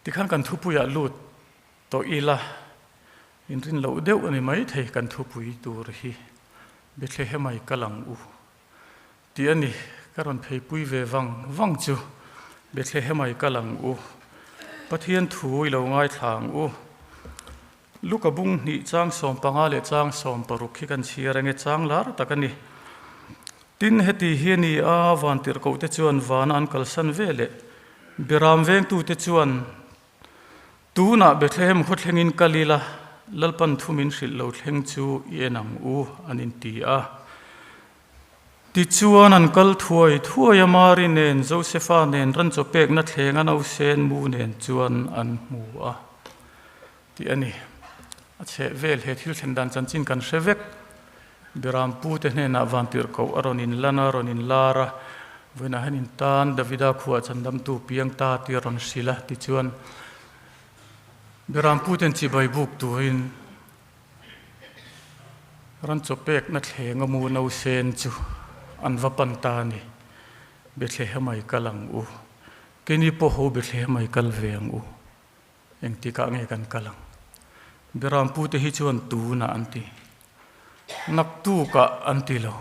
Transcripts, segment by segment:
Tikhan kan thupuiah lut tawh ila, inrin loh deuh a ni maithei kan thupui tur hi Bethlehemai kal ang u tih a ni. Ka rawn pheipui ve vang vang chu Bethlehemai kal ang u, Pathian thu i lo ngaithla ang u. Luka bung hnih chang 15 leh chang 60 hi kan chhiar ange chang lar tak a ni. Tin, heti hi a ni a, vantirhkohte chuan vana an kalsan ve leh Beram vengtute chuan, Tunah Bethlehem khaw thlengin kal ila, Lalpan thu min hrilh lo thleng chu i en ang u, an inti a. Tichuan, an kal thuai thuai a, Mari nen, Josefa nen, ranchaw pekna thlenga nausen mu nen chuan an hmu a. Tih a ni. A chheh vel he thil thlen dan chanchin kan hre vek. Biram pute hnenah vantirhkoh a rawn inlan a, rawn inlar a, vawiinah hian in tan Davida khuah chandamtu piang ta tih a rawn hrilh a, tichuan Biram puten chibai buk turin ran chaw pekna thleng a mu nausen chu an va pan ta a ni. Bethlehemai kal ang u. Keini pawh ho Bethlehemai kal ve ang u. Engtikah nge kan kal ang? Berampute hi chuan tunah an ti. Naktukah an ti lo.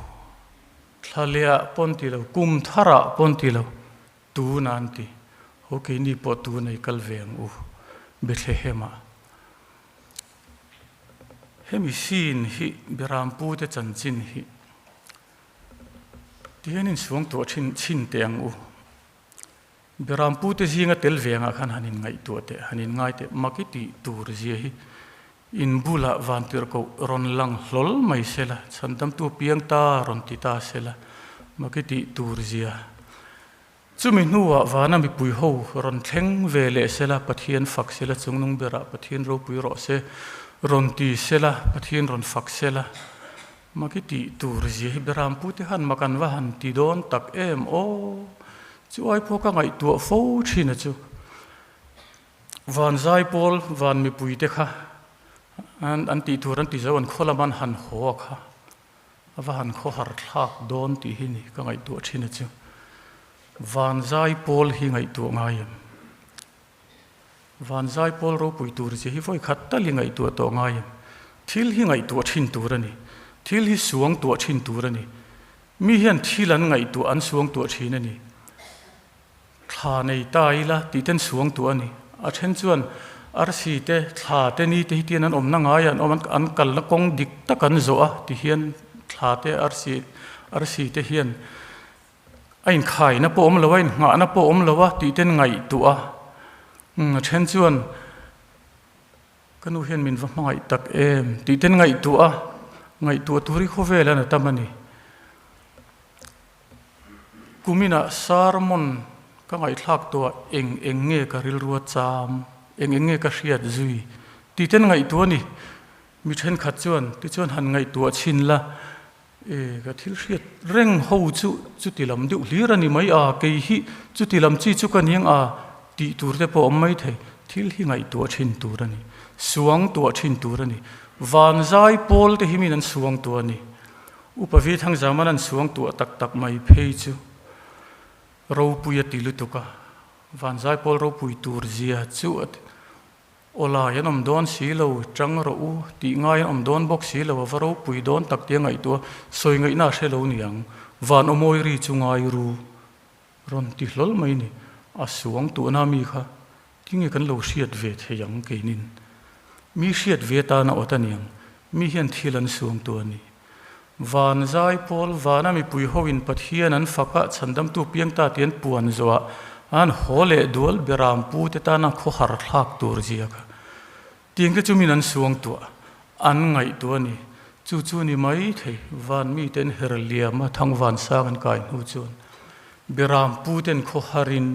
Thlalehah pawh an ti lo. Kum tharah pawh an ti lo. Tunah an ti. Ho keini pawh tuna i kal ve ang u Bethlehemah. Hemi scene hi Berampute chanchin hi tihian insuangtuah thin chhin teh ang u. Berampute zinga tel ve angah khan han inngaihtuah teh, han inngai teh, mak i tih tur zia hi in bulah vantirhkoh rawn lang hlawl mai sela, chhandamtu piang ta rawn ti ta sela, mak i tih tur zia. Chumi hnuah vana mipui ho rawn thleng ve leh sela, Pathian fak sela, chungnung berah Pathian ropui rawh se rawn ti sela, Pathian rawn fak sela, mak i tih tur zia hi Berampute khan mak an va han ti dawn tak em aw! Chu ai pawh ka ngaihtuah fo thin a chu. Van zai pawl, van mipui te kha an tih tur an ti zo, an khaw lam an han haw a kha. A va han khaw har thlak dawn tih hi ni ka ngaihtuah thin a chu. Van zai pawl hi ngaihtuah ngai em? Van zai pawl ropui tur che hi vawi khat tal i ngaihtuah tawh ngai em? Thil hi ngaihtuah thin tur a ni. Thil hi suang tuah thin tur a ni. Mi hian thil an ngaihtuah an suang tuah thin a ni. Thla nei ta ila tih ten suang tuah a ni. A then chuan arsi te, thla te, ni te hi tian an awmna ngaiah an awm an an kalna kawng dik tak an zawh a ti hian thla te, arsi arsi te hian a inkhaina pawh awm lo a, inngahna pawh awm lo a tih ten ngaihtuah a. A then chuan Ka nu hian min va hmangaih tak em? tih ten ngaihtuah a, ngaihtuah tur hi khawvel an a tam a ni. Kuminah sermon ka ngaihthlak tawhah eng eng nge ka rilrua cham, eng eng nge ka hriat zui tih ten ngaihtuah a ni. Mi thenkhat chuan tichuan han ngaihtuah chhin la, e ka thil hriat reng ho chu chuti lam deuh hlir a ni mai a, kei hi chuti lam chi chu ka niang a tih tur te pawh a awm mai thei. Thil hi ngaihtuah thin tur a ni, suang tuah thin tur a ni. Van zai pawl te hi min an suang tuah a ni. Upa Vi Thangzaman an suang tuah tak tak mai phei chu ropui a ti lutuk a, van zai pawl ropui tur zia chu a ti. Aw lai an awm dawn si lo, chang rawh u tih ngai an awm dawn bawk si lo, a va ropui dawn tak tia ngaihtuah sawi ngaihna a hre lo niang, van aw mawi ri chu ngai ru rawn ti hlawl mai ni, a suang tuhna mi kha tinge kan lo hriat ve thei ang keinin mi hriat ve tan a awt a niang, mi hian thil an suang tu a ni. Van zai pawl vana mipui hoin Pathian an fak a, chhandamtu piang ta tih an puan zawhah an haw leh dual beram pu te tana khawhar thlak tur zia kha tiang te chu min an suang tuah an ngaihtuah a ni. Chu chu ni mai thei van mite an her liam a, thang van sang an kai hnu chuan beram pu ten khawharin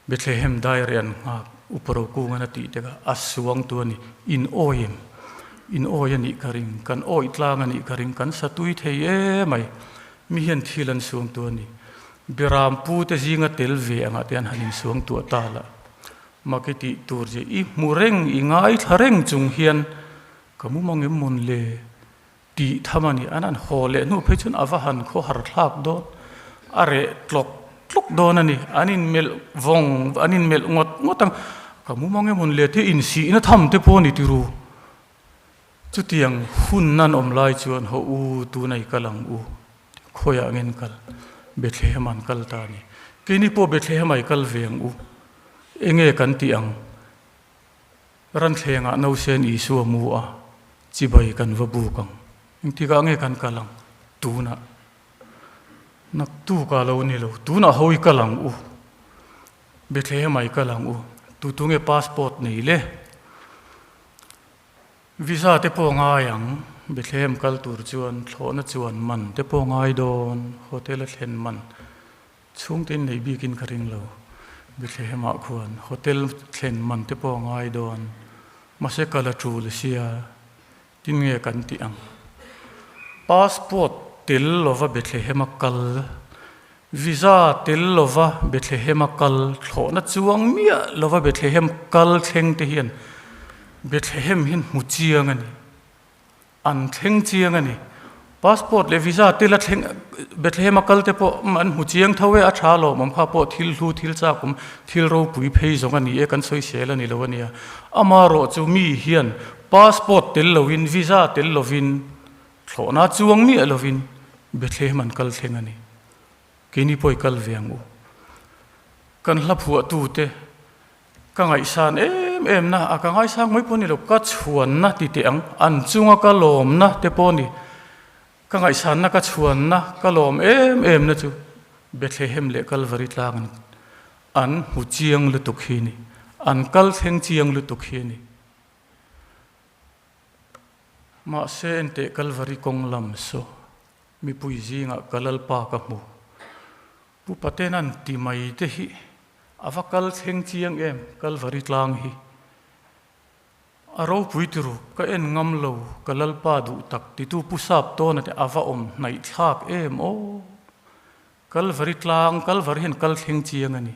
Bethlehem daireh an nghak, Upa Rokungan a tih te kha a suang tu a ni. In awi em? In awi a nih ka ring, kan awi tlang a nih ka ring, kan sa tui thei e mai. Mi hian thil an suang tu a ni. Beram pu te zinga tel ve angah te an han insuang tuah ta lah. Mak i tih tur che i hmu reng, i ngaithla reng chung hian ka mu mang em mawn le? Tih tham a ni. An han haw leh hnu phei chuan a va han khaw har thlak dawn, a reh tlawk tlawk dawn a ni. An inmelh vawng, an inmelh ngawt ngawt ang. Ka mumang emawn le te insihna tham te pawh a ni tiru. Chutiang hun nan awm lai chuan haw u tuna i kal ang u, khawiah ngen kal? Bethlehem an kal ta a ni. Keini pawh Bethlehem ah i kal ve ang u. Enge kan tih ang? Ranthlengah nausen Isua mu a, chibai kan va buk ang. Engtikah nge kan kal ang? Tunah. Naktuk ah lo ni lo, tunah ho i kal ang u. Bethlehem ah i kal ang u. Tu tu nge passport nei le? Visa te pawh ngai ang. Bethlehem kal tur chuan thlawhna chuan man te pawh ngai dawn, hotel a thlen man. Chhungte in nei bikin ka ring lo. Bethlehem ah khuan hotel thlen man te pawh ngai dawn. Mahse kal a tul sia, tin nge kan tih ang? Passport tel lova Bethlehem a kal, visa tel lova Bethlehem a kal, thlawhna chuang miah lova Bethlehem kal thleng te hian Bethlehem hian hmu chiang a ni. An thleng chiang a ni. Passport leh visa te la thleng Bethlehem a kal te pawh an hmu chiang tho e, a tha lawmawm kha pawh thil hlu, thil chak awm, thil ropui phei zawng a ni e, kan sawisel a ni lo a nia. Amarawh chu mi hian passport tel lovin, visa tel lovin, thlawhna chuang miah lovin Bethlehem an kal thleng a ni. Keini pawh i kal ve ang u. Kan hla phuahtute Ka ngaihsan em em na, a ka ngaisang mai pawh ni lo, ka chhuanna ti teh ang, an chunga ka lawmna te pawh ni, ka ngaihsanna ka chhuanna ka lawm em em na chu Bethlehem leh Kalvari tlang an an hmu chiang lutuk hi ni, an kal thleng chiang lutuk hi ni. Mahse enteh Kalvari kawng lam saw mipui zingah ka Lalpa ka hmu. Pu Patena'n ti mai te hi a va kal thleng chiang em Kalvari tlang hi. A ropui tiru ka en ngam lo ka Lalpa duh tak titu Pu Sap tawna te a va awm hnaih thlak em aw. Kalvari tlang Kalvari hian kal thleng chiang a ni.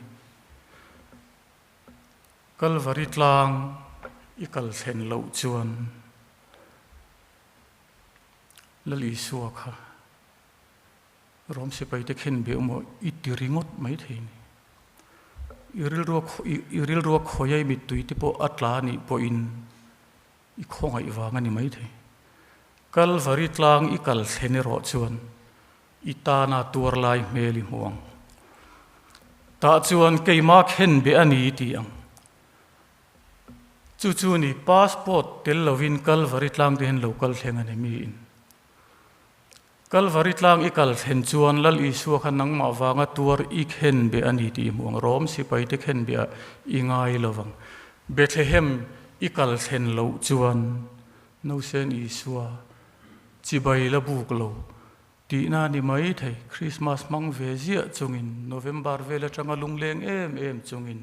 Kalvari tlang i kal thlen loh chuan Lal Isua kha Rom sipai te khen beh maw i ti ringawt mai thei ni. I rilrua i rilrua khawi a i mittui te pawh a tla anih pawhin i khawngaih vang a ni mai thei. Kalvari tlang i kal thlen erawh chuan i tana tuar lai hmel i hmu ang. Tah chuan keimah khen beh a ni i ti ang. Chu chu ni passport tel lovin Kalvari tlang te hian lo kal thleng a ni miin. Kalvari tlang i kal thlen chuan Lal Isua kha nangmah vanga tuar i khen beh a ni tih i hmuh ang. Rom sipaite khen beh ah i ngai lo vang. Bethlehem i kal thlen loh chuan Nausen Isua chibai la buk lo tihna a ni mai thei. Krismas hmang ve ziah chungin November vel atanga lungleng em em chungin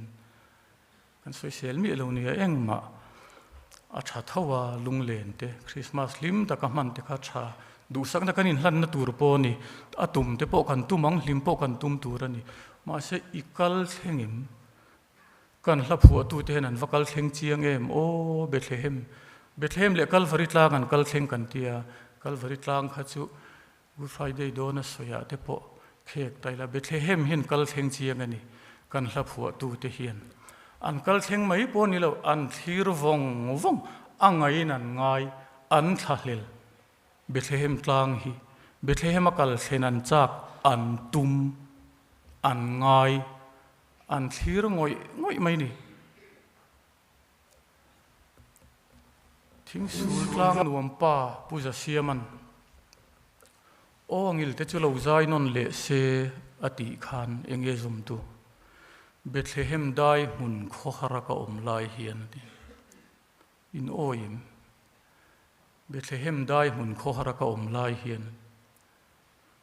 Kan sawisel miah lo nia engmah a tha tho a, lunglen te, Christmas hlim taka hman te kha tha duhsakna kan inhlanna tur pawh a ni, a tum te pawh kan tum ang, hlim pawh kan tum tur a ni. Mahse i kal thleng em? Kan hla phuahtute hian an va kal thleng chiang em? Aw Bethlehem, Bethlehem leh Kalvari tlang an kal thleng kan tia, Kalvari tlang kha chu Good Friday dawna sawiah te pawh khek ta ila, Bethlehem hian kal thleng chiang a ni, kan hla phuahtute hian. An kal thleng mai pawh ni lo, an thlir vawng vawng, a ngaiin an ngai, an thlahlel. Bethlehem tlang hi, Bethlehem a kal thlen an chak, an tum, an ngai, an thlir ngawih ngawih mai ni. Thingsul tlang nuam pa Pu Zasiama'n aw ngil te chu lo zai nawn leh se a tih khan eng nge zawm tu Bethlehem dai hmun khawhara ka awm lai hian a ti. In awi em? Bethlehem dai hmun khawhara ka awm lai hian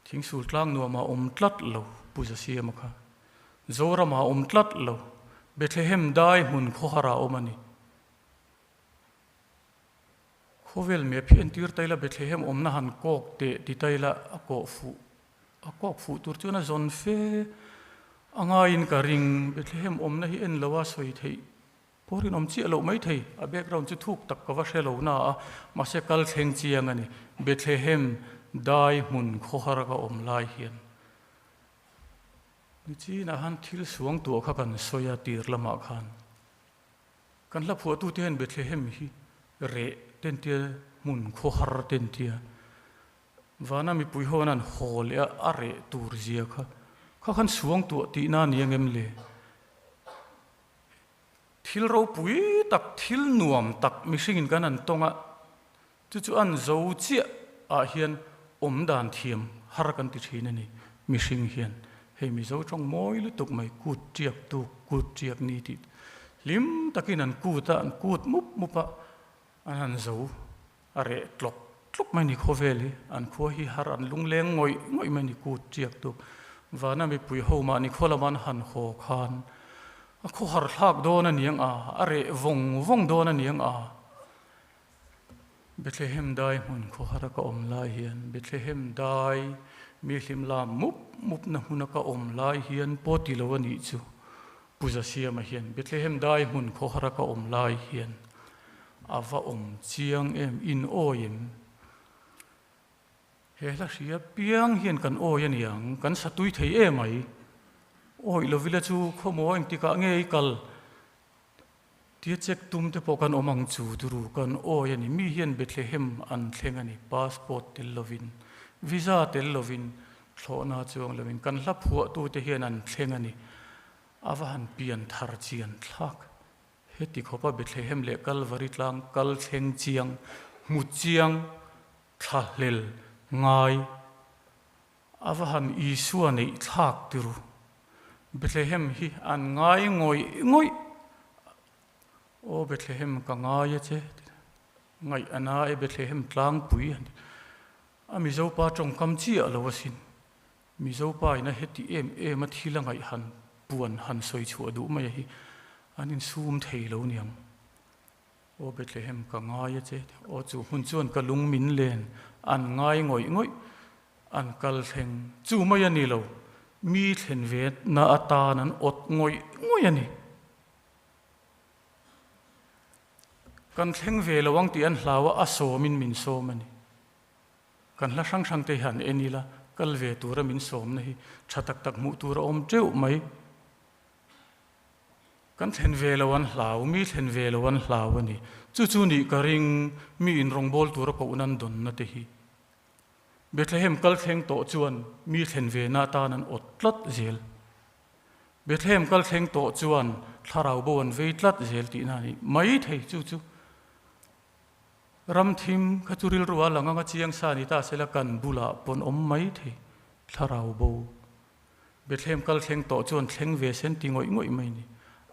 Thingsul tlang nuamah awm tlat lo Pu Zasiama kha. Zoramah awm tlat lo Bethlehem dai hmun khawhara awm a ni. Khawvel map hi entir ta ila Bethlehem awmna han kawk teh ti ta ila a kawh fuh a kawk fuh tur chuan a zawn fe a ngaiin ka ring. Bethlehem awmna hi en lo a sawi theih Pawh rinawm chiah loh mai thei, a background chu thuk tak ka va hre lo na a, mahse kal thleng chiang a ni. Bethlehem dai hmun khawhar ka awm lai hian nichinah khan thil suang tuah kha kan sawi a tir lamah khan. Kan hla phuahtute hian Bethlehem hi reh ten tia hmun khawhar ten tia vana mipui ho an han haw leh a, a reh tur zia kha kha khan suang tuah tihna a ni ang em le? Thil ropui tak, thil nuam tak mihringin kan han tawng a, chu chu an zo chiah ah hian awm dan thiam har kan ti thin a ni mihring hian. Hei Mizo tawng mawi lutuk mai kut tiak tuk, kut tiak ni tih hlim takin an kut a, an kut mup mup a, an han zo a reh tlawk tlawk mai ni khawvel hi, an khua hi har an lungleng ngawih ngawih mai ni kut tiak tuk. Vana mipui ho mahni khaw lama an han haw khan a khawhar thlak dawn a niang a, a reh vawng vawng dawn a niang a. Bethlehem dai hmun khawhara ka awm lai hian, Bethlehem dai mi hlim lam mup mupna hmuna ka awm lai hian pawh ti lo a nih chu. Pu Zasiama hian Bethlehem dai hmun khawhara ka awm lai hian a va awm chiang em, in awi em? He hla hria piang hian kan awi a niang, kan sa tui thei em mai. Awi lovila chu khawmaw engtikah nge i kal? Tia check tum te pawh kan awm ang chu turu kan awi a ni. Mi hian Bethlehem an thleng a ni, passport tel lovin, visa tel lovin, thlawhna chuang lovin kan hla phuahtute hian an thleng a ni. A va han pian thar chian thlak. Heti khawpa Bethlehem leh Kalvari tlang kal thleng chiang, hmu chiang, thlahlel ngai. A va han Isua neih thlak tiru. Bethlehem hi an ngai ngawih ngawih. Aw Bethlehem ka ngai a che. Ngaih a na e Bethlehem tlangpui han ti. A Mizo pa tawngkam chiah lo asin. Mizo pa in a heti em em a thil a ngaih han puan han sawi chhuah duh mai a hi an insum thei lo niang. Aw Bethlehem ka ngai a che. Aw chu hmun chuan ka lung min len an ngai ngawih ngawih an kal thleng chu mai a ni lo, mi thlen ve na atan an awt ngawih ngawih a ni. Kan thleng ve lo ang tih an hlau a, a sawmin min sawm a ni. Kan hla hrang hrang te hi han en ila, kal ve tura min sawmna hi tha tak tak hmuh tur a awm teuh mai. Kan thlen ve lo an hlau, mi thlen ve lo an hlau a ni. Chu chu nih ka ring, mi inrawngbawl tura kohna an dawnna te hi. Bethlehem kal thleng tawh chuan mi thlen ve na atan an awt tlat zel. Bethlehem kal thleng tawh chuan thlarau bo an vei tlat zel tihna a ni mai thei. Chu chu ram thim kha chu rilru a lang anga chiang sa ni ta sela kan bulah pawn awm mai thei thlarau bo. Bethlehem kal thleng tawh chuan thleng ve sen ti ngawih ngawih mai ni.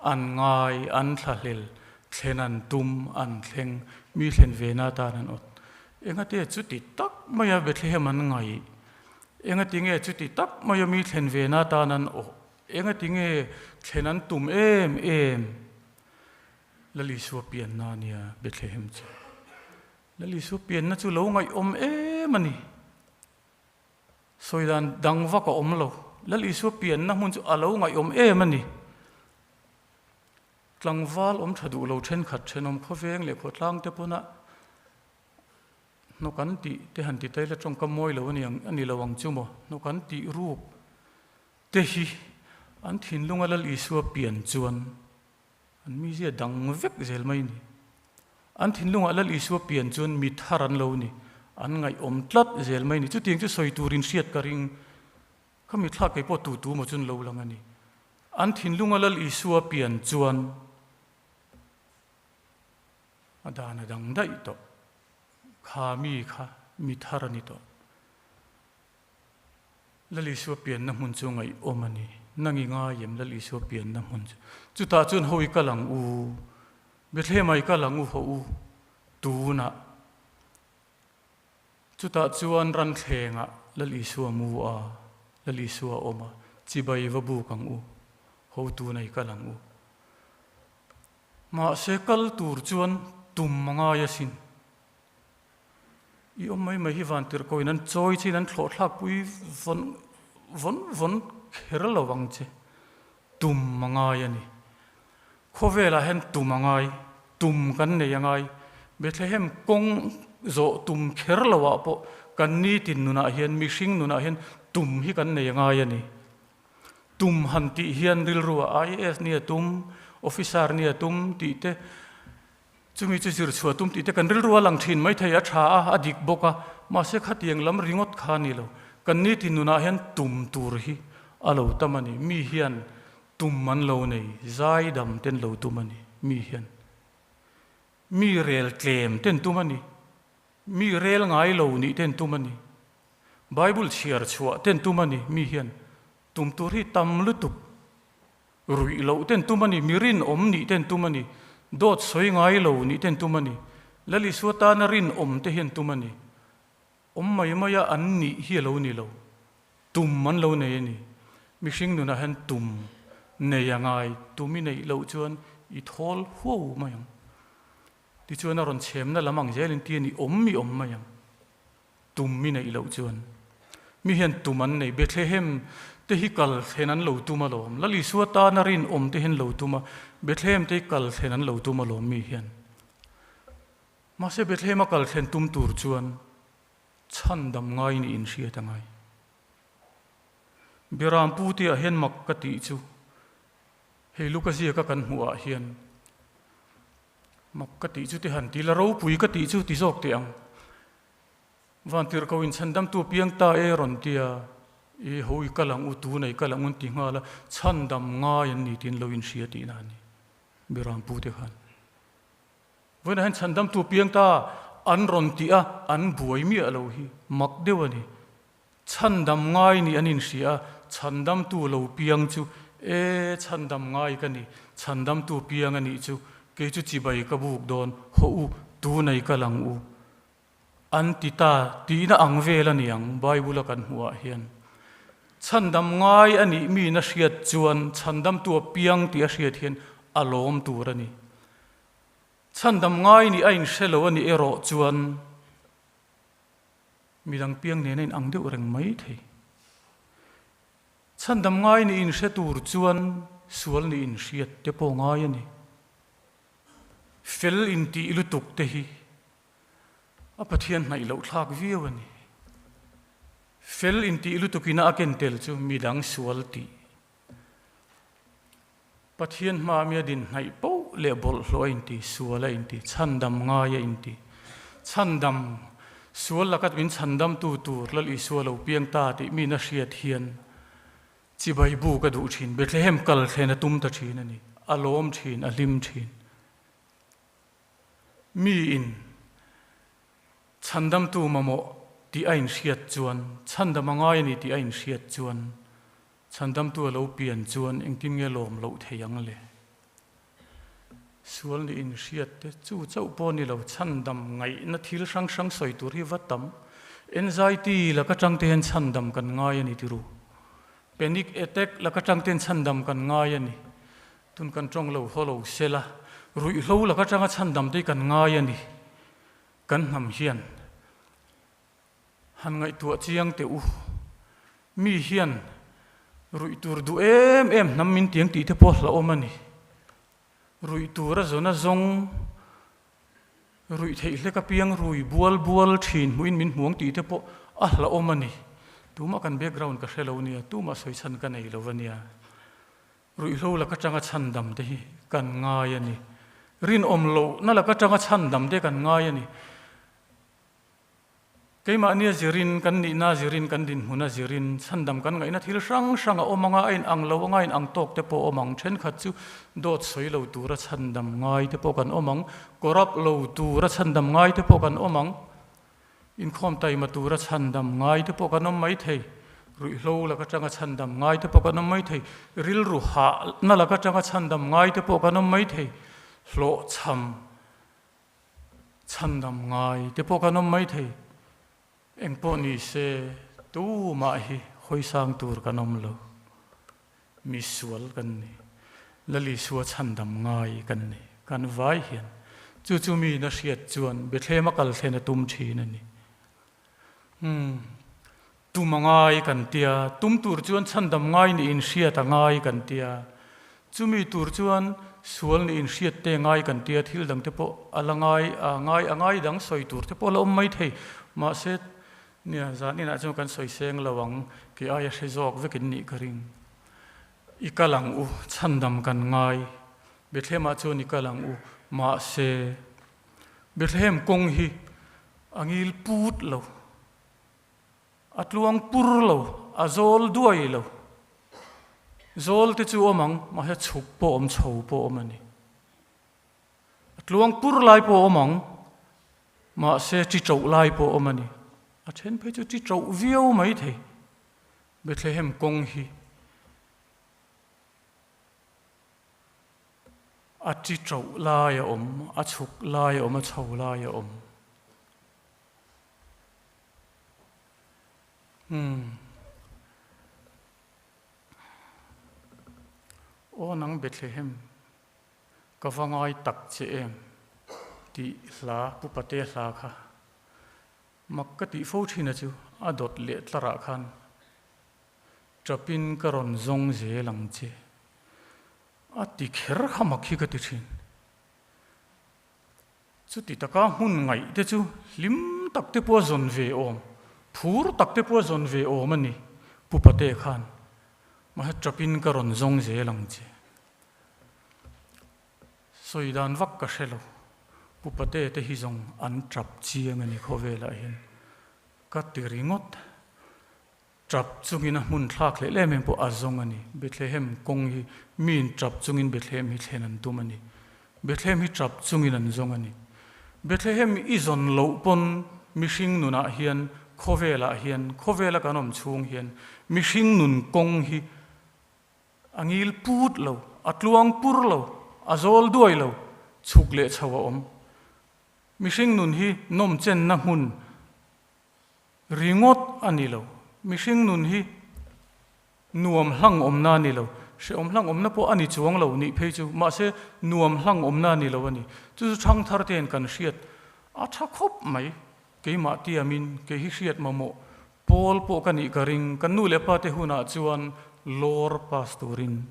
An ngai, an thlahlel, thlen an tum, an thleng, mi thlen ve na atan an awt. Engate chuti tak maia Bethlehem an ngaih? Engati nge chuti tak maia mi thlen ve na atan an awh? Engati nge thlen an tum em em? Lal Isua pianna a nia Bethlehem chu. Lal Isua pianna chu lo ngaihawm em a ni. Sawi dan dang vak a awm lo. Lal Isua pianna hmun chu a lo ngaihawm em a ni. Tlangval awm tha duh lo thenkhat thenawm khawveng leh khawtlang te pawna hnawk an tih te han ti ta ila tawngkam mawi lo a ni ang a ni lo ang chu maw. Hnawk an tih ruk te hi an thinlunga Lal Isua pian chuan An mizia dang vek zel mai ni. An thinlungah Lal Isua pian chuan mi thar an lo ni. An ngaihawm tlat zel mai ni. Chutiang chu sawi turin hriat ka ring. Kha mi thlak kei pawh tu tu maw chuan lo lang a ni. An thinlunga Lal Isua pian chuan a dan a dang daih tawh. Kha mi kha mi thar a ni tawh. Lal Isua pianna hmun chu ngaihawm a ni. Nang i ngai em Lal Isua pianna hmun chu? Chutah chuan ho i kal ang u, Bethlehem ah i kal ang u haw u, tunah. Chutah chuan ranthlengah Lal Isua mu a, Lal Isua awm a, chibai va buk ang u, ho tunah i kal ang u. Mahse kal tur chuan tum a ngai asin. I awm mai mai hi van tirh ko in an chawi che in an thlawh thlak pui vawn vawn vawn kher lo ang che. Tum a ngai a ni. Khawvelah hian tum a ngai, tum kan nei a ngai. Bethlehem kawng zawh tum kher lo ah pawh kan nitin nunah hian mihring nunah hian tum hi kan nei a ngai a ni. Tum han tih hian rilru ah IAS nia tum, officer nia tum tih te. Chumi chu zir chhuah tum tih te kan rilru a lang thin mai thei, a tha a, a dik bawk a, mahse khatiang lam ringawt kha a ni lo. Kan nitin nunah hian tum tur hi a lo tam a ni. Mi hian tum an lo nei, zaidam ten lo tum a ni, mi hian. Mi rel tlem ten tum a ni. Mi rel ngai lo nih ten tum a ni. Bible chhiar chhuah ten tum a ni, mi hian. Tum tur hi tam lutuk. Ruih loh ten tum a ni, mi rinawm nih ten tum a ni, dawt sawi ngai lo nih ten tum a ni, Lal Isua tana rinawm te hian tum a ni. Awm mai maia an nih hi a lo ni lo. Tum an lo nei a ni. Mihring nunah hian tum nei a ngai, tum i neih loh chuan i thawl huau mai ang. Tichuan a rawn chhemna lam ang zelin ti a ni, awm i awm mai ang. Tum mi neih loh chuan mi hian tum an nei. Bethlehem te hi kal thlen an lo tum alawm. Lal Isua tana rinawm te hian lo tum a, Bethlehem te hi kal thlen an lo tum alawm mi hian. Mahse Bethlehem a kal thlen tum tur chuan chhandam ngai nih inhriat a ngai. Biram pu te ah hian mak ka tih chu hei Luka ziaka kan hmuh ah hian Mak ka tih chu ti han ti la, ropui ka tih chu ti zawk teh ang. Vantirhko in chhandamtu piang ta e rawn ti a, i ho i kal ang u, tuna i kal ang u an ti nghal a, chhandam ngai an ni tiin lo inhria tihna a ni, Birampu te khan. Vawiinah hian chhandamtu piang ta an rawn ti a, an buai miah lo hi mak deuh a ni. Chhandam ngai nih an inhria a, chhandamtu lo piang chu, E, chhandam ngai ka ni, chhandamtu piang a nih chu, kei chu chibai ka buk dawn, hawh u, tunei ka lang u, an ti ta tihna ang vel a ni ang, Bible-a kan hmuhah hian. Chhandam ngai a nih miin a hriat chuan chhandamtu a piang tih a hriat hian a lawm tur a ni. Chhandam ngai nih a inhre lo a nih erawh chuan, Midang piang nena in ang deuh reng mai thei. Chhandam ngai nih in hre tur chuan sual nih in hriat te pawh ngai a ni. Fel in tih lutuk te hi a Pathian hnaih loh thlak viau a ni. Fel in tih lutuk ina a ken tel chu midang sual tih. Pathian hmaa mi a din hnaih poh leh bawlhhlawh a inti, sual a inti, chhandam ngai a inti. Chhandam, sual laka min chhandamtu tur Lal Isua lo piang ta tih mi na hriat hian chibai bu ka duh thin, Bethlehem kal thlen a tum ta thin a ni, a lawm thin, a hlim thin. Miin chhandamtu mamawh tih a inhriat chuan, chhandam a ngai a ni tih a inhriat chuan, Chhandamtu a lo pian chuan engtin nge lawm loh thei ang le? Sual nih inhriat te chu chauh pawh ni lo, chhandam ngaihna thil hrang hrang sawi tur hi va tam. Anxiety laka tang te hian chhandam kan ngai a ni tiru. Panic attack laka tang te hian chhandam kan ngai a ni. Tun kan tawng lo haw lo sela, ruihhlo laka tanga chhandam te hi kan ngai a ni. Kan hnam hian. Han ngaihtuah chiang teh u. Mi hian ruih tur duh em em hnam min tiang tih te pawh hlauhawm a ni. Ruih tur a zawn a zawng, ruih theih hlek apiang rui bual bual thin hmuhin min hmuang tih te pawh a hlauhawm a ni. Tumah kan background ka hre lo nia, tumah sawi chhan ka nei lo a nia. Ruihhlo lak atanga chhandam te hi kan ngai a ni. Rinawm lohna lak atanga chhandam te kan ngai a ni. Keimahnia zirin, kan nihna zirin, kan dinhmuna zirin, chhandam kan ngaihna thil hrang hrang a awm anga, a inang lo anga, a inang tawk te pawh a awm ang. Thenkhat chu dawt sawi lo tura chhandam ngai te pawh kan awm ang, corrupt lo tura chhandam ngai te pawh kan awm ang, inkhawm taima tura chhandam ngai te pawh kan awm mai thei, ruihhlo lak atanga chhandam ngai te pawh kan awm mai thei, rilru hahna lak atanga chhandam ngai te pawh kan awm mai thei, hlawhchham Chhandam ngai te pawh kan awm mai thei. Eng pawh ni se tumah hi hawisang tur kan awm lo. Mi sual kan ni. Lal Isua chhandam ngai kan ni. Kan vai hian chu chu mi na hriat chuan Bethlehem a kal thlen a tum thin a ni. Umm tum a ngai kan tia, tum tur chuan chhandam ngai nih inhriat a ngai kan tia, chumi tur chuan sual nih inhriat te ngai kan tia, thil dang te pawh a la ngai a ngai a ngai dang sawi tur te pawh a la awm mai thei. Mahse nia zan inah chuan kan sawi seng lo ang kei aia hre zawk vekin nih ka ring. I kal ang u, chhandam kan ngai. Bethlehem ah chuan i kal ang u, mahse. Bethlehem kawng hi a ngil put lo, a tluang pur lo, a zawl duai lo. Zawl te chu awm ang, mahse chhuk pawh awm, chho pawh awm a ni. A tluang pur lai pawh awm ang, mahse chi ṭoh lai pawh awm a ni. A then phei chu chi ṭoh viau mai thei. Bethlehem kawng hi a chi ṭoh lai a awm, a chhuk lai a awm, a chho lai a awm. Umm. Aw nang Bethlehem. Ka va ngai tak che em? tih hla Pu Pate hla kha mak ka tih fo thin a chu a dawt leh tlarah khan tapin ka rawn zawng zel ang che a ti kher kha mak hi ka ti thin. Chuti taka hmun ngaih te chu hlim tak te pawh a zawn ve awm, phur tak te pawh a zawn ve awm a ni Pu Pate khan mahse tapin ka rawn zawng zel ang che. Sawi dan vak ka hre lo. Pu Pate te hi zawng an tap chiang a ni khawvelah hian. Ka ti ringawt. Tap chungin a hmun thlak leh lem em pawh a zawng a ni. Bethlehem kawng hi miin tap chungin Bethlehem hi thlen an tum a ni. Bethlehem hi tap chungin an zawng a ni. Bethlehem i zawn loh pawn mihring nunah hian khawvelah hian khawvela kan awm chhung hian mihring nun kawng hi A ngil put lo, a tluang pur lo, a zawl duai lo, chhuk leh chho a awm. Mihring nun hi nawmchenna hmun ringawt a ni lo. Mihring nun hi nuam hlang awmna a ni lo. Hrehawm hlang awmna pawh a ni chuang lo nih phei chu, mahse nuam hlang awmna a ni lo a ni. Chu chu thangthar te'n kan hriat a tha khawp mai. Keimah tiamin kei hi hriat mamawh Pawl pawh ka nih ka ring, kan nu leh pa te hunah chuan lawr pass turin,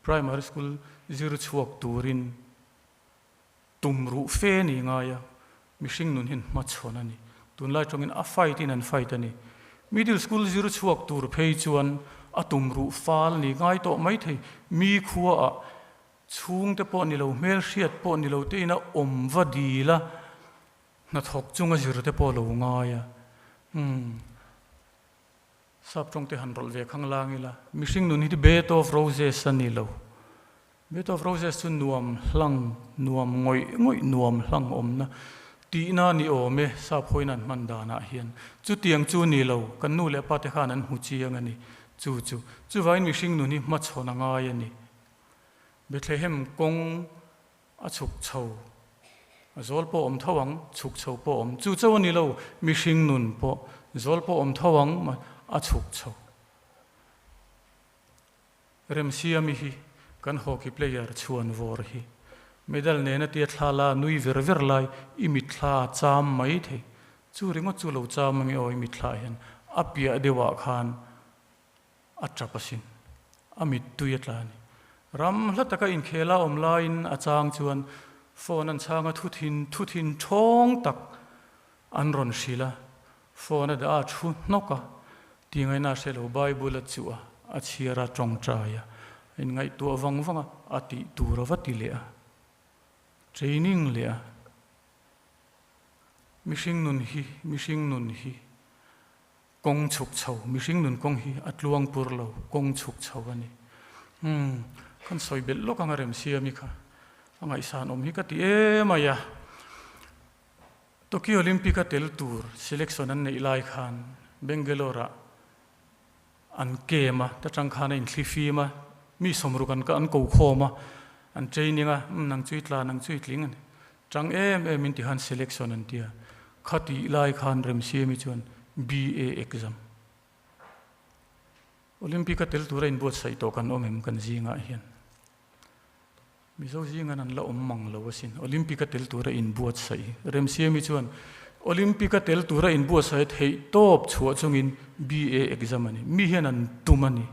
primary school zir chhuak turin tum ruh fe ni ngai a, mihring nun hian hmachhawn a ni. Tunlai tawngin a fight in an fight a ni. Middle school zir chhuak tur phei chuan a tum ruh fal ni ngai tawh mai thei, mi khuaah chhungte pawh ni lo, hmelhriat pawh ni lo te ina awm va dil a, Hnathawk chunga zir te pawh lo ngai a, umm sap tawng te han rawlh ve khang lang ila, mihring nun hi bed of roses a ni lo. Bed of roses chu nuam hlang, nuam ngawih ngawih nuam hlang awmna tihna ni awm e, sap hawiin an hman danah hian. Chutiang chu ni lo, kan nu leh pa te khan an hmu chiang a ni, chu chu. Chuvangin mihring nun hi hmachhawn a ngai a ni. Bethlehem kawng A chhuk chho, a zawl pawh awm tho ang, chhuk chho pawh awm. Chu chauh a ni lo, mihring nun pawh zawl pawh awm tho ang, a chhuk chho. Remsiami hi kan hockey player chhuan vawr hi medal nena tia thla la nui ver ver lai i mitthla a cham mai thei. Chu ringawt chu lo cham ange aw i mitthla hian a piah deuhah khan A tap asin. A mittui a tla a ni. Ram hla taka inkhel a awm laiin a chang chuan phone an chhang a, thu thin thu thin thawng tak an rawn hrilh a. Phone a dah a, thu hnawk a, ti ngaihna a hre lo, Bible a chuh a, a chhiar a, tawngtai a, a inngaihtuah vang vang a, a tih tur a va ti leh a, training leh a. Mihring nun hi, mihring nun hi. Kawng chhuk chho, mihring nun kawng hi a tluang pur lo, kawng chhuk chho a ni. Umm, kan sawi belh lawk ang a Remsiami kha, a ngaihsan awm hi ka ti em mai a. Tokyo Olympic a tel tur selection an neih lai khan Bangalore ah an camp a, ta tang khan a inthli fim a, mi sawmruk an an ko khawm a, an training a, umm nang chu i tla, nang chu i tling a ni. Chang em em in ti khan selection an tia. Kha tih lai khan Remsiami chuan BA exam. Olympic a tel tura inbuatsaih tawh kan awm em kan zingah hian. Mizo zingan an la awm mang lo asin. Olympic a tel tura inbuatsaih. Remsiami chuan Olympic a tel tura inbuatsaih theih tawp chhuah chungin BA exam a ni. Mi hian an tum a ni.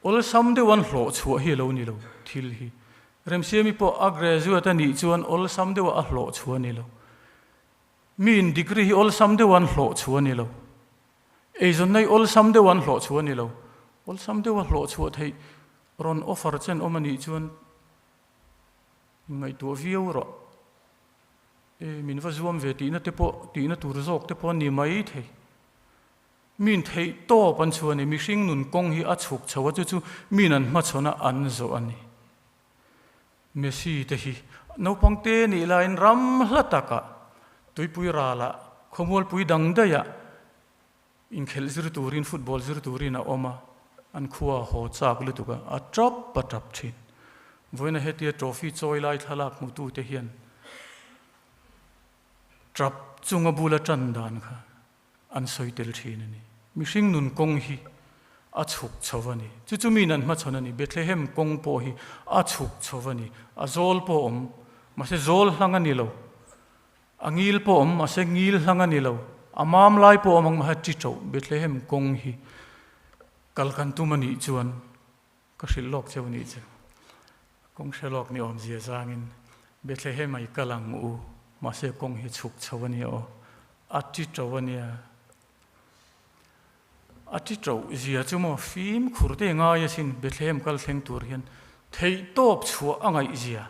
Awlsam deuh an hlawh chhuah hi a lo ni lo thil hi. Remsiami pawh a graduate a nih chuan awlsam deuh a hlawh chhuah a ni lo. Miin degree hi awlsam deuh an hlawh chhuah a ni lo. Eizawnna hi awlsam deuh an hlawh chhuah a ni lo. Awlsam deuh a hlawh chhuah theih rawn offer chen awm a nih chuan inngaihtuah viau rawh. E, min va zuam ve tihna te pawh, tihna tur zawk te pawh a ni mai thei. Min theih tawp an chhuah a ni. Mihring nun kawng hi a chhuk chho a, chu chu min an hmachhawn a, an zawh a ni. Messi te hi naupang te nih laiin ram hla takah, tuipui ralah, khawmualpui dang daihah inkhelh zir turin, football zir turin a awm a, an khua a haw chak lutuk a, a tap a tap thin. Vawiina hetia trophy chawi lai thlalak hmutute hian tap chunga bula tan dan kha an sawi tel thin a ni. Mihring nun kawng hi a chhuk chho a ni. Chu chu mi nan hmachhawn a ni. Bethlehem kawng pawh hi a chhuk chho a ni. A zawl pawh a awm, mahse zawl hlang a ni lo. A ngil pawh a awm, mahse ngil hlang a ni lo. A mam lai pawh a awm ang, mahse chi tauh Bethlehem kawng hi kal kan tum a nih chuan ka hrilh lawk cheu nih chu. Kawng hre lawk ni awmzia zangin Bethlehem a i kal ang u, mahse kawng hi chhuk chho a nia aw, a ti to a nia. A ti to zia chu maw fimkhur te ngai asin Bethlehem kal thleng tur hian theihtawp chhuah a ngaih zia,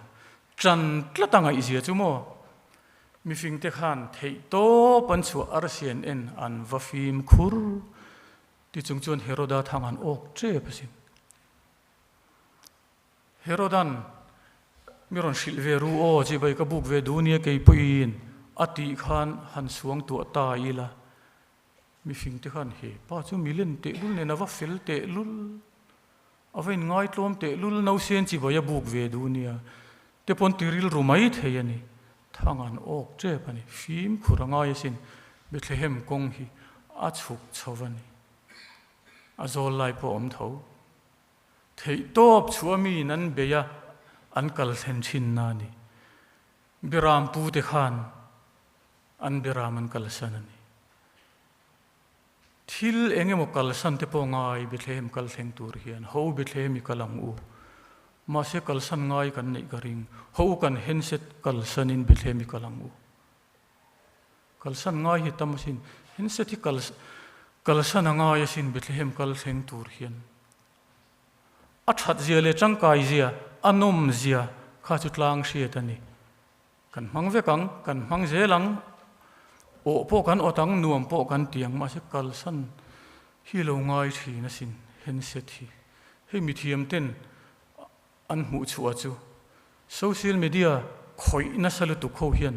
tan tlat a ngaih zia chu maw mifing te khan theihtawp an chhuah arsian en an va fimkhur ti chung chuan Heroda thang an awk tep asin. Herodan, Mi rawn hrilh ve ru aw, chibai ka buk ve duh nia kei pawhin a tih khan han suang tuah ta ila. Mifing te khan he pa chu mi len tehlul nen a va fel tehlul, a va inngai tlawm tehlul, nausen chibai a buk ve duh nia te pawn ti rilru mai thei a ni. Thang an awk tep a ni, fimkhur a ngai asin, Bethlehem kawng hi a chhuk chho a ni. A zawl lai pawh a awm tho. Theihtawp chhuah miin an bei a, an kal thlen thin na a ni. Biram pute khan an biram an kalsan a ni. Thil eng emaw kalsan te pawh ngai Bethlehem kal thleng tur hian ho Bethlehem i kal ang u. Mahse kalsan ngai kan neih ka ring. Ho kan handset kalsanin Bethlehem i kal ang u. Kalsan ngai hi tam asin. Handset hi kal kalsan a ngai asin Bethlehem kal thleng tur hian. A that zia leh tangkai zia, a nawm zia kha chu tlang hriat a ni. Kan hmang vek ang, kan hmang zel ang, awh pawh kan awt ang, nuam pawh kan ti ang, mahse kalsan hi lo ngai thin asin handset hi. Hei mithiam ten an hmuh chhuah chu social media khawih nasa lutuk ho hian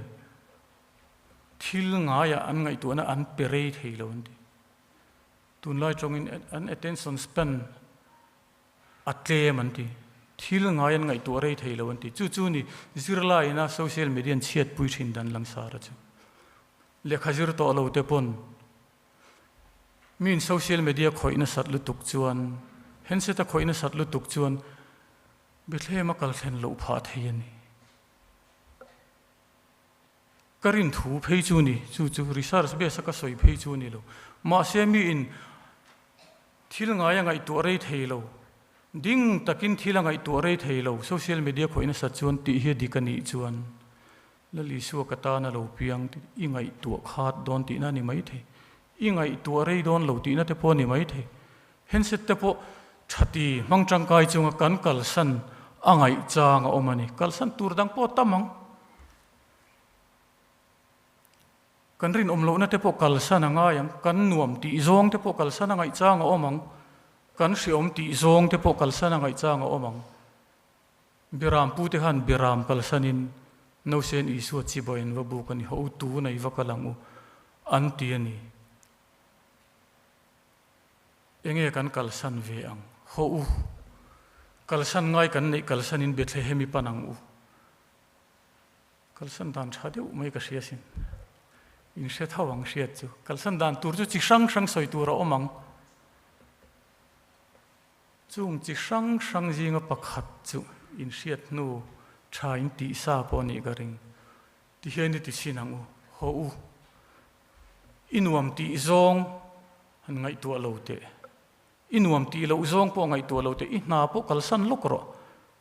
thil ngaiah an ngaihtuahna an pe rei thei lo an ti. Tunlai tawngin an attention span a tlem an ti. Thil ngai an ngaihtuah rei thei lo an ti. Chu chu ni zirlaiina social media an chhiatpui thin dan langsara chu. Lehkha zir tawh lo te pawn Miin social media khawih nasat lutuk chuan, handset a khawih nasat lutuk chuan Bethlehem a kal thlen loh phah thei a ni. Ka rin thu phei chu ni, chu chu research base a ka sawi phei chu a ni lo. Mahse miin thil ngai a ngaihtuah rei thei lo, ding takin thil a ngaihtuah rei thei lo, social media khawih nasat chuan tih hi a dik a nih chuan Lal Isua ka tan a lo piang tih i ngaihtuah khat dawn tihna a ni maithei. I ngaihtuah rei dawn lo tihna te pawh a ni maithei. Handset te pawh tha ti hmang tangkai chunga kan kalsan a ngaih chang a awm a ni. Kalsan tur dang pawh a tam ang. Kan rinawm lohna te pawh kalsan a ngai ang. Kan nuam tih zawng te pawh kalsan a ngaih chang a awm ang. Kan hreawm tih zawng te pawh kalsan a ngaih chang a awm ang. Biram pute khan Biram kalsanin Nausen Isua chibai an va buk a ni, Ho tu nei va kal ang u, an ti a ni. Enge kan kalsan ve ang? Ho u, kalsan ngai kan neih kalsanin Bethlehem i pan ang u. Kalsan dan tha deuh mai ka hria sin. In hre tho ang hriat chu. Kalsan dan tur chu chi hrang hrang sawi tur a awm ang. Chung chi hrang hrang zinga pakhat chu inhriat hnu tha in tih sa pawh nih ka ring. Ti hian i ti chhin ang u, haw u. I nuam tih zawng han ngaihtuah lo teh. I nuam tih loh zawng pawh ngaihtuah lo teh. I hna pawh kalsan lawk rawh.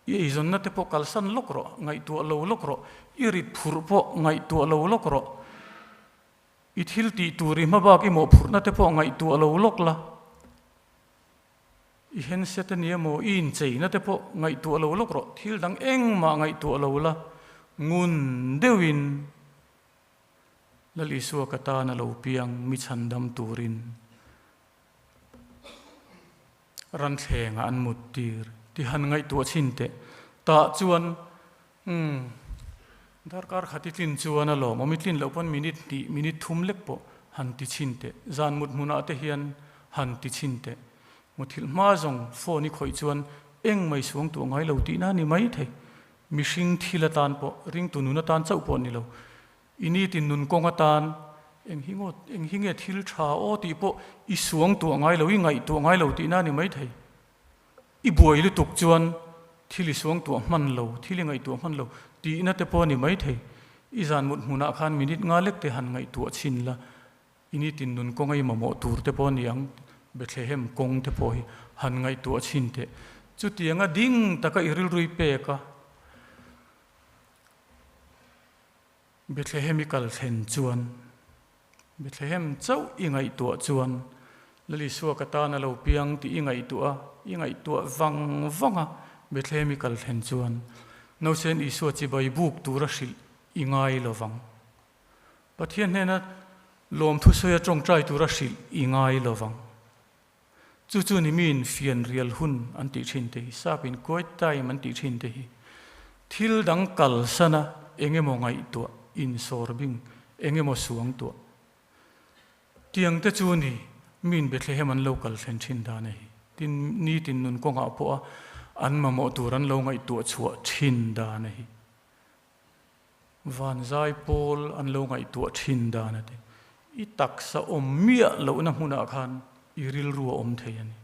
I eizawnna te pawh kalsan lawk rawh, ngaihtuah lo lawk rawh. I rit phurh pawh ngaihtuah lo lawk rawh. I thil tih tur i hmabak i mawhphurhna te pawh ngaihtuah lo lawk la. I handset a ni emaw, i incheina te pawh ngaihtuah lo lawk rawh, thil dang engmah ngaihtuah lo la, ngun deuhin. Lal Isua ka tan a lo piang mi chhandam turin ranthlengah an mut tir ti han ngaihtuah chhin teh. Tah chuan umm darkar khat i tlin chuan a lawm awm i tlin loh pawn minute hnih minute thum lek pawh han ti chhin teh. Zan mut hmunah te hian han ti chhin teh. Muthilh hma zawng phone i khawih chuan eng mai suang tuah ngai lo tihna a ni mai thei. Mihring thil atan pawh ringtu nun atan chauh pawh a ni lo. I nitin nun kawng atan eng hi ngawt, eng hi nge thil tha aw tih pawh i suang tuah ngai lo, i ngaihtuah ngai lo tihna a ni mai thei. I buai lutuk chuan thil i suang tuah hman lo, thil i ngaihtuah hman lo tihna te pawh a ni mai thei. I zan mut hmunah khan minute nga lek te han ngaihtuah chhin la, i nitin nun kawnga i mamawh tur te pawh a ni ang, Bethlehem kawng te pawh hi han ngaihtuah chhin teh. Chutianga ding taka i rilru i pek a. Bethlehem i kal thlen chuan, Bethlehem chauh i ngaihtuah chuan, Lal Isua ka tan a lo piang tih i ngaihtuah a, i ngaihtuah vang vang a, Bethlehem i kal thlen chuan, Nausen Isua chibai buk tura hrilh i ngai lo vang. Pathian hnena lawmthu sawi a tawngtai tura hrilh i ngai lo vang. Chu chu ni miin fian rial hun an tih thin te hi, sap in quiet time an tih thin te hi, thil dang kalsan a eng emaw ngaihtuah, insawr bing, eng emaw suang tuah tiang te chu ni miin Bethlehem an lo kal thlen thin dan a hi. Tin, nitin nun kawngah pawh a an mamawh tur an lo ngaihtuah chhuah thin dan a hi. Vanzai pawl an lo ngaihtuah thin dan a ti. I taksa awm miah lohna hmunah khan i rilru a awm thei a ni.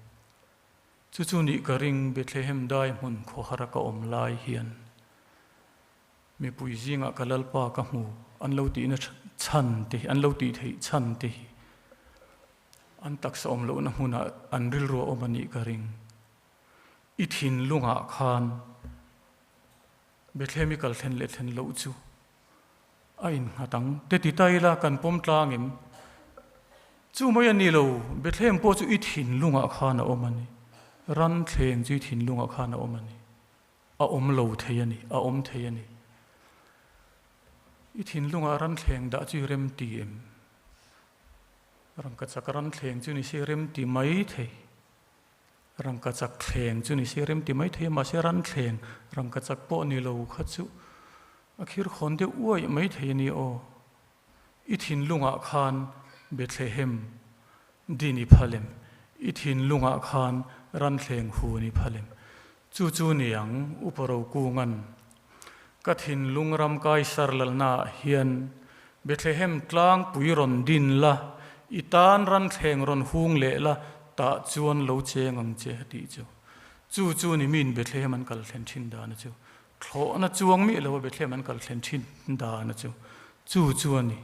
Chu chu nih ka ring Bethlehem dai hmun khawhara ka awm lai hian mipui zingah ka Lalpa ka hmu an lo tihna chhan te hi, an lo tih theih chhan te hi an taksa awm lohna hmunah an rilru a awm a nih ka ring. I thinlungah khan Bethlehem i kal thlen leh thlen loh chu a innghat ang. Te ti ta ila kan pawm tlang em? Chu mai a ni lo, Bethlehem pawh chu i thinlungah khan a awm a ni. Ran thleng chu i thinlungah khan a awm a ni. A awm lo thei a ni, a awm thei a ni. I thinlungah ran thleng dah chu i rem ti em? Rangkachak ran thleng chu ni se rem ti mai thei. Rangkachak thleng chu ni se rem ti mai thei a, mahse ran thleng rangkachak pawh ni lo kha chu a khir khawn deuh uaih mai thei a ni aw. I thinlungah khan Bethlehem din i phalem, i thinlungah khan ran thleng hun i phalem. Chu chu ni ang Upa Rokunga'n ka thinlung ram Kaisar lalnaah hian Bethlehem tlangpui rawn din la, i tan ran thleng rawn hung leh la, tah chuan lo cheng ang che a tih chu. Chu chu ni miin Bethlehem an kal thlen thin dan a chu. Thlawhna chuang miah lo a Bethlehem an kal thlen thin dan a chu. Chu chu a ni.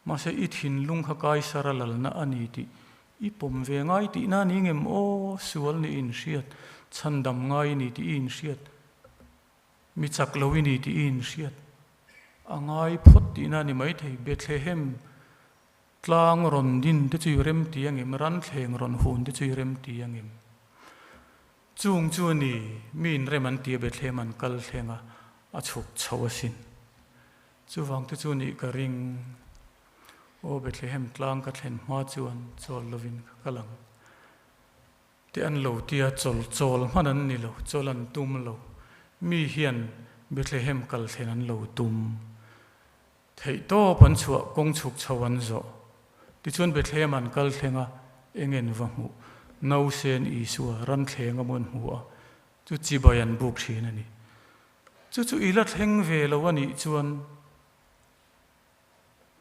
Mahse i thinlung kha Kaisara lalna a ni tih i pawm ve ngai tihna a ni ngem aw, sual ni i inhriat, chhandam ngai i ni tih i inhriat. Mi chak lo i ni tih i inhriat a ngai phawt tihna a ni maithei. Bethlehem tlang rawn din te chu i rem ti angem? Ran thleng rawn hun te chu i rem ti angem? Chung chu a ni, mi inrem an ti a Bethlehem an kal thleng a, a chhuk chho asin. Chuvang te chu nih ka ring. Aw Bethlehem tlang ka thlen hma chuan chawl lovin ka kal ang. Te an lo tia chawl chawl hman an ni lo, chawl an tum lo. Mi hian Bethlehem kal thlen an lo tum. Theih tawp an chhuah kawng chhuk chho an zawh. Tichuan Bethlehem an kal thleng a, eng en va hmuh? Nausen Isua ram thleng a maw an hmu a, chu chibai an buk thin a ni. Chu chu i la thleng ve lo a nih chuan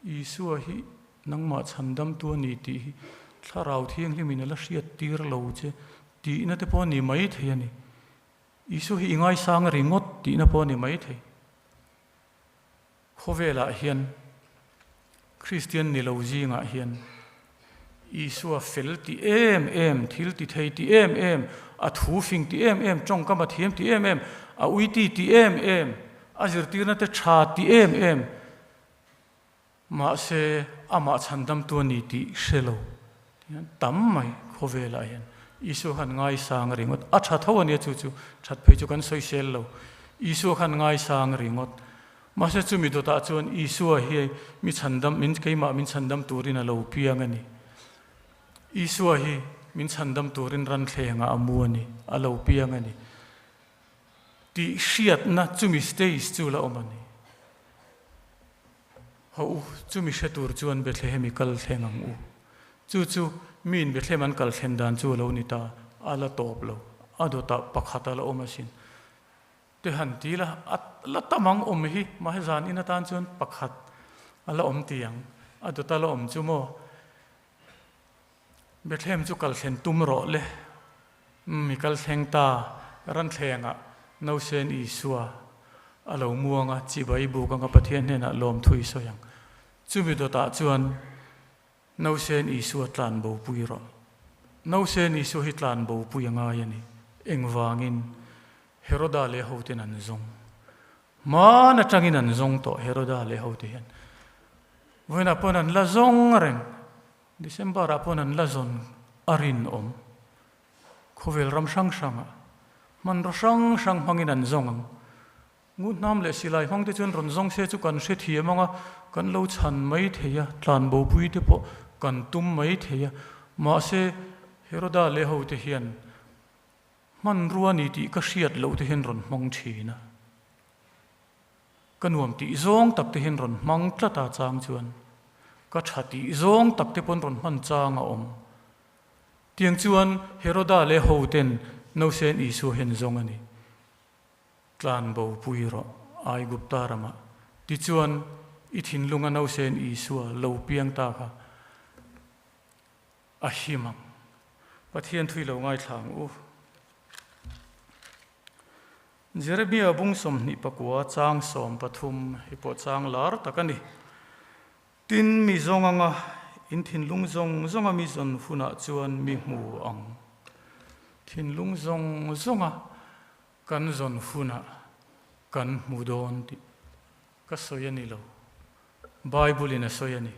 Isua hi nangmah chhandamtu a ni tih hi Thlarau Thianghlimin a la hriat tir lo che tihna te pawh a ni mai thei a ni. Isua hi i ngaisang ringawt tihna pawh a ni mai thei. Khawvelah hian Kristian ni lo zingah hian Isua fel ti em em, thil ti thei ti em em, a thu fing ti em em, tawngkam a thiam ti em em, a uiti ti em em, a zirtirna te tha ti em em, mahse amah chhandamtu a ni tih hre lo hian tam mai khawvelah hian Isua khan ngaisang ringawt. A tha tho a nia chu chu, that phei chu kan sawisel lo. Isua khan ngaisang ringawt. Mahse chumi dawtah chuan Isua hi mi chhandam, min keimah min chhandam turin a lo piang a ni. Isua hi min chhandam turin ranthlengah a mu a ni, a lo piang a ni tih hriatna chumi stage chu la awm a ni. Haw u, chumi hre tur chuan Bethlehem i kal thleng ang u. Chu chu miin Bethlehem an kal thlen dan chu a lo ni ta, a la tawp lo, a dawtah pakhat a la awm asin. Te han ti la, a la tam ang awm hi, mahse zan in atan chuan pakhat a la awm ti ang, a dawt a la awm chu maw? Bethlehem chu kal thlen tum rawh le, umm i kal thleng ta, ranthlengah Nausen Isua a lo muang a, chibai buk anga Pathian hnenah lawmthu i sawi ang. Chumi dawtah chuan Nausen Isua tlan bopui rawh. Nausen Isua hi tlan bopui a ngai a ni. Engvangin? Heroda leh hoten an zawng. Hmaan atangin an zawng tawh Heroda leh hote hian. Vawiinah pawn an la zawng reng. December ah pawn an la zawn a rinawm. Khawvel ram hrang hrangah hmanraw hrang hrang hmangin an zawng ang. Ngunhnam leh silai hmang te chuan rawn zawng se chu kan hrethiam ang a, kan lo chhan mai thei a, tlanbopui te pawh kan tum mai thei a. Mahse, Heroda leh hote hian hmanrua ni tih ka hriat loh te hian rawn hmang thin a. Ka nuam tih zawng tak te hian rawn hmang tlat a chang chuan ka tha tih zawng tak te pawn rawn hman chang a awm. Tiang chuan Heroda leh hoten Nausen Isua hian zawng a ni. Tlan bo pui rawh Aigupta ramah. Tichuan i thinlunga Nausen Isua lo piang ta kha a him ang. Pathian thui lo ngaithla ang u. Jeremia bung 24 chang 13 hi pawh chang lar tak a ni. Tin, mi zawng anga in thinlung zawng zawnga mi zawn hunah chuan mi hmu ang. Thinlung zawng zawnga kan zawn hunah kan hmu dawn tih ka sawi a ni lo. Bible-in a sawi a ni.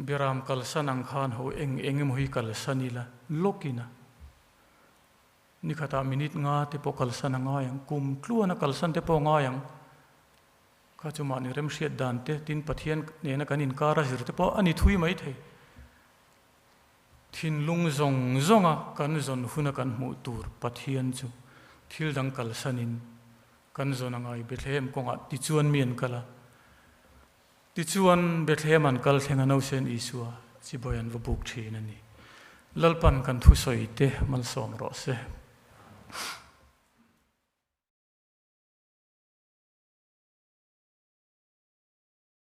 Biram kalsan ang khan ho eng eng emaw hi kalsan ila lawkin a. Nikhatah minute nga te pawh kalsan a ngai ang, kum tluana kalsan te pawh a ngai ang. Kha chu mahni remhriat dan te, tin Pathian nena kan inkar a zir te pawh a ni thui mai thei. Thinlung zawng zawnga kan zawn huna kan hmuh tur Pathian chu thil dang kalsanin kan zawn a ngai Bethlehem kawngah tichuan mi an kal a. Tichuan, Bethlehem an kal thleng a Nausen Isua chibawi an va buk thin a ni. Lalpan kan thusawi te malsawm rawh se.